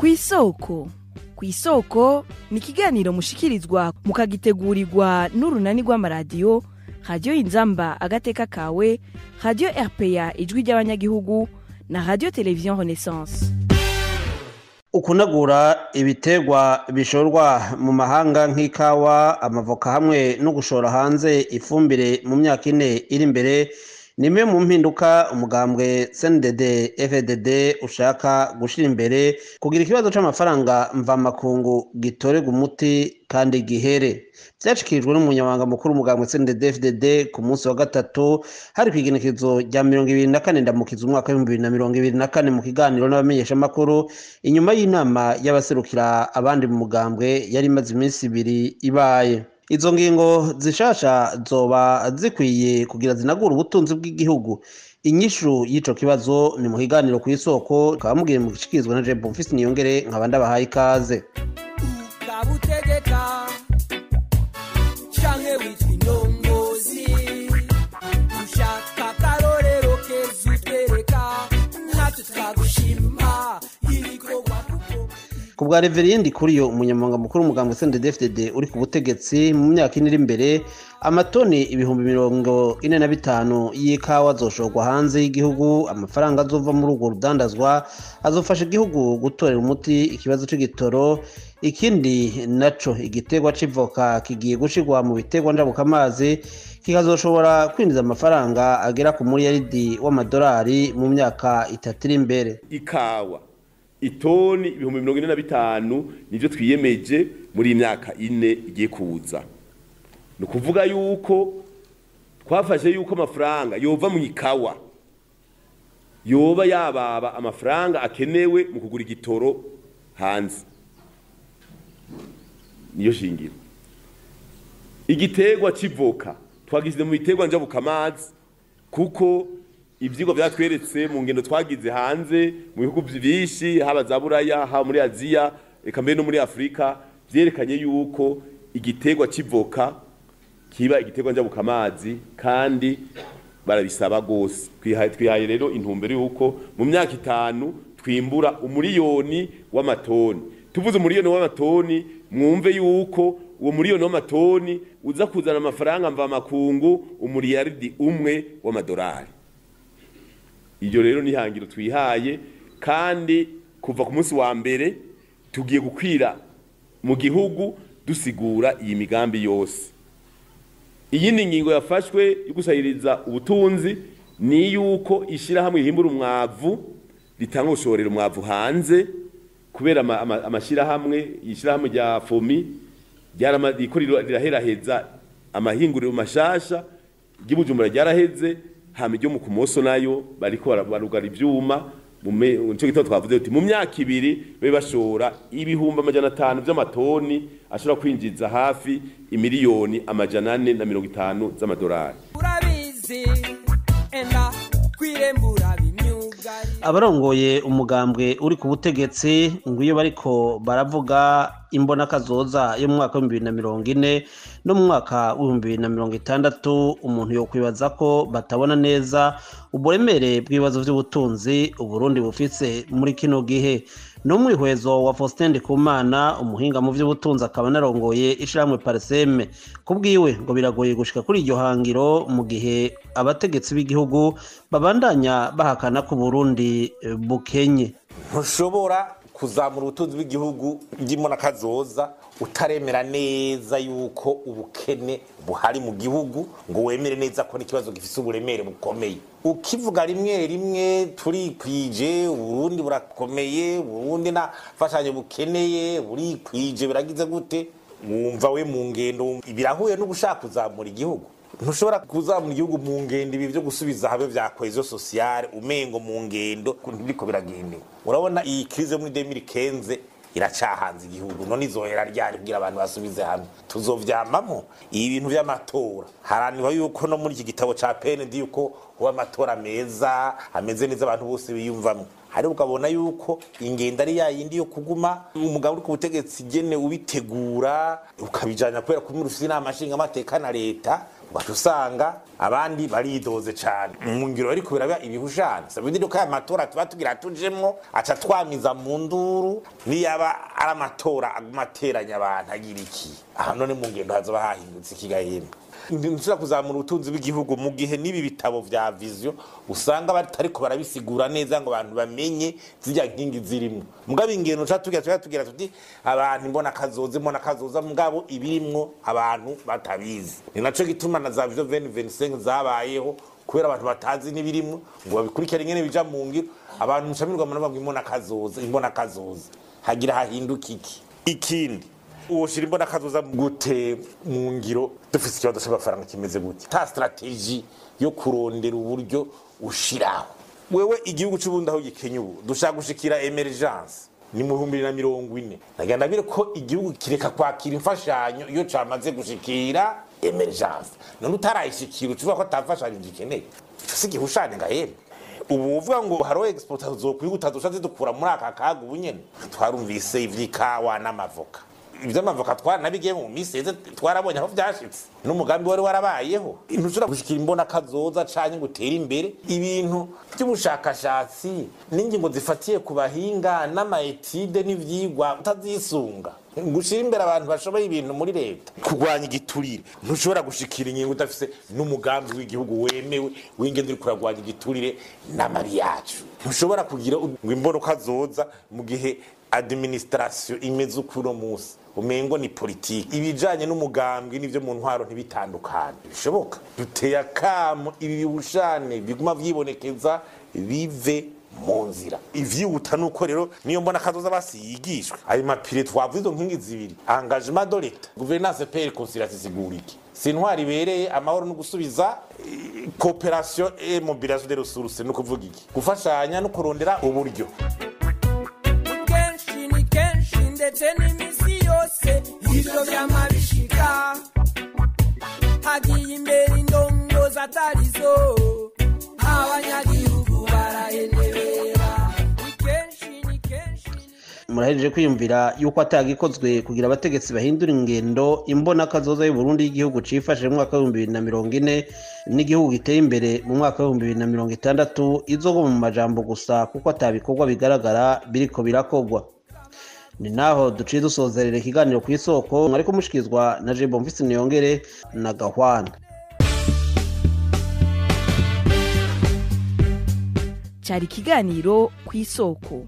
Kw'isoko. Kw'isoko ni ikiganiro mushikirizwa mukagitegurirwa n'urunani rw'amaradiyo Radiyo Inzamba Agateka Kawe, Radiyo RPA Ijwi ry'Abanyagihugu na Radiyo Televiziyo Renaissance. Ukunagura ibiterwa bishorwa mu mahanga nk'ikawa, amavoka hamwe no gushora hanze ifumbire mu myaka 4 iri imbere ni imwe mu mpinduka umugambwe CNDD FDD ushaka gushira imbere kugira ikibazo c'amafaranga mvamakungu gitorerwa umuti kandi gihere. Vyashikirijwe n'umunyamabanga mukuru umugambwe CNDD FDD ku munsi wa gatatu hari kw'igenekerezo rya 24 Ndamukiza umwaka w'ibihumbi bibiri na mirongo ibiri na kane mu kiganiro n'abamenyeshamakuru inyuma y'inama y'abaserukira abandi mu mugambwe yari imaze iminsi 2 ibaye. Izo ngingo zishasha zoba zikwiye kugira zinagura ubutunzi bw'igihugu. Inyishu y'ico kibazo ni mu kiganiro kw'isoko tukaba mugiye mu gishikirizwa na Jean Bonfils Niyongere nkaba ndabahaye ikaze. Ukabutegeka canke witwa indongozi, ushaka akarorero keza utwereka, natwe twagushima ibikorwa kuko. Ku bwa Reverien Ndikuriyo, umunyamabanga mukuru w'umugambwe CNDD-FDD uri ku butegetsi, mu myaka 4 iri imbere amatoni 45,000 y'ikawa azoshorwa hanze y'igihugu. Amafaranga azova muri urwo rudandazwa azofasha igihugu gutorera umuti ikibazo c'igitoro. Ikindi naco, igiterwa c'ivoka kigiye gushirwa mu biterwa njabukamazi kikazoshobora kwinjiza amafaranga agera ku muriyaridi w'amadolari mu myaka 3 iri imbere. Ikawa itoni 45,000 nivyo twiyemeje muri iyi myaka 4 igiye kuza. Ni ukuvuga yuko twafashe yuko amafaranga yova mu ikawa yoba yababa amafaranga akenewe mu kugura igitoro hanze, niyo shingiro. Igiterwa c'ivoka twagize mu biterwa njabukamazi kuko ivyigwa vyatweretse mu ngendo twagize hanze mu bihugu vyinshi, haba za Buraya, haba muri Aziya, eka mbere no muri Afrika, vyerekanye yuko igiterwa c'ivoka kiba igiterwa njabukamazi kandi barabisaba gose. Twihaye rero intumbero yuko mu myaka 5 twimbura 1,000,000 w'amatoni. Tuvuze 1,000,000 w'amatoni, mwumve yuko uwo 1,000,000 w'amatoni uza kuzana amafaranga mvamakungu 1 w'amadolari. Iyo rero ni hangiro twihaye, kandi kuva ku munsi wa mbere tugiye gukwira mu gihugu dusigura iyi migambi yose. Iyindi ngingo yafashwe yo gusahiriza ubutunzi ni yuko ishirahamwe rihimbura umwavu ritanga gushorera umwavu hanze, kubera amashirahamwe, ishirahamwe rya FOMI ryariko riraheraheza amahinguriro mashasha, ry'Ibujumbura ryaraheze, hama iryo mu Kumoso nayo bariko barugara ivyuma. Nico gituma twavuze tuti mu myaka 2 babe bashora 500,000 vy'amatoni ashobora kwinjiza hafi 450,000,000 z'amadolari. Urabizi enda kwirembura bimyugari. Abarongoye umugambwe uri ku butegetsi ngo iyo bariko baravuga imbona kazoza yo mu mwaka w'ibihumbi bibiri na mirongo ine no mu mwaka w'ibihumbi bibiri na mirongo itandatu, umuntu yokwibaza ko batabona neza uburemere bw'ibibazo vy'ubutunzi Uburundi bufise muri kino gihe. N'umwihwezo wa Faustin Ndikumana, umuhinga mu vy'ubutunzi akaba anarongoye ishirahamwe Parseme, kubwiwe ngo biragoye gushika kuri iryo hangiro mu gihe abategetsi b'igihugu babandanya bahakana ko Burundi bukenye. Ntushobora kuzamura ubutunzi bw'igihugu ndimo nakazoza utaremera neza yuko ubukene buhari mu gihugu, ngo wemere neza ko n'ikibazo gifise uburemere bukomeye. Ukivuga rimwe rimwe turikwije, Uburundi burakomeye, Uburundi nta mfashanyo bukeneye, burikwije, biragize gute? Wumva we mu ngendo birahuye no gushaka kuzamura igihugu. Ntushobora kuzamura igihugu mu ngendo ibi byo gusubiza habe vya cohesion sociale, umengo mu ngendo ntibiriko biragendewe. Urabona iyi crise muri 2015 iracahanze igihugu, none izohera ryari kugira abantu basubize hamwe? Tuzovyamamo ibi bintu vy'amatora. Haranirwa yuko no muri iki gitabo ca PND yuko huba amatora meza ameze neza abantu bose biyumvamwo. Hari ukabona yuko ingendo ari yayindi yo kuguma umugabo uri ku butegetsi gene ubitegura ukabijanya kubera kumwe ufite inama nshingamateka na leta. Ugaca usanga abandi baridoze cane mu ngiro ariko biraba ibihushane. Sabidi ko aya matora tuba tugira tujemwo aca twamiza mu nduru, niyaba ari amatora aguma ateranya abantu agira iki? Aha none mu ngendo hazoba hahindutse ikigahembe. Nshobora kuzamura ubutunzi bw'igihugu mu gihe n'ibi bitabo vya vision usanga batariko barabisigura neza ngo abantu bamenye zirya nkingi zirimo. Mugabo ingendo ca tugira tuti abantu imbona kazoza, imbona kazoza, mugabo ibirimwo abantu batabizi. Ni naco gituma na za vision 2025 zabayeho, kubera abantu batazi n'ibirimwo ngo babikurikire ingene bija mu ngiro. Abantu mushamirwa mu nabwo imbona kazoza, imbona kazoza hagira hahinduka iki? Ikindi uwoshira imbona kazoza gute mu ngiro dufise ikibazo c'amafaranga kimeze gute? Ta strategie yo kurondera uburyo ushiraho. Wewe igihugu c'Uburundi aho gikenye ubu dushaka gushikira emergence ni mu 2040. Nagenda bire ko igihugu kireka kwakira imfashanyo iyo camaze gushikira emergence. None utarayishikira ucuvuga ko atafashanyo gikeneye. Ico si gihushane ngahembe. Ubu uvuga ngo haro export zokwihuta dushatse dukura muri aka kaga ubu nyene. Twarumvise ivy'ikawa n'amavoka. Ivy'amavoka twaranabigiye mu misi iheze, twarabonye aho vyashitse n'umugambi wari warabayeho. Ntushobora gushikira imbona kazoza canke ngo utere imbere ibintu by'ubushakashatsi n'ingingo zifatiye ku bahinga n'amaetide n'ivyigwa utazisunga gushira imbere abantu bashoboye ibintu muri leta. Kurwanya igiturire, ntushobora gushikira ingingo udafise n'umugambi w'igihugu wemewe w'ingendo uri kurarwanya igiturire n'amabi yacu. Ntushobora kugira ngo imbona kazoza mu gihe administration imeze ukuno musi umengo ni politiki ibijanye n'umugambwe n'ivyo mu ntwaro ntibitandukane bishoboka. Duteye akamo ibi bihushane biguma vyibonekeza bive mu nzira. Ivyihuta nuko rero niyo mbona kazoza basiyigishwe ayo mapire twavuze izo nkingi zibiri, engagement de l'État, gouvernance paix réconciliation siguriki, si intwari ibereye amahoro no gusubiza coopération et mobilisation des ressources, no kuvuga iki gufashanya no kurondera uburyo. Kenshi ni kenshi ndetse n'imisi yose ivyo vyama bishika, hagiye imbere indongozi atarizo, abanyagihugu barahenebera. Ni kenshi ni kenshi. Murahejeje kwiyumvira yuko atagikozwe kugira abategetsi bahindura ingendo imbona kazoza y'u Burundi y'igihugu cifashe mu mwaka w'ibihumbi bibiri na mirongo ine n'igihugu giteye imbere mu mwaka w'ibihumbi bibiri na mirongo itandatu izoguma mu majambo gusa, kuko atabikorwa bigaragara biriko birakogwa. Ni naho duciye dusozerera ikiganiro ku isoko, mwariko mushikirizwa na Jembo Mfisi Niyongere na Gahwana. Cari ikiganiro ku isoko.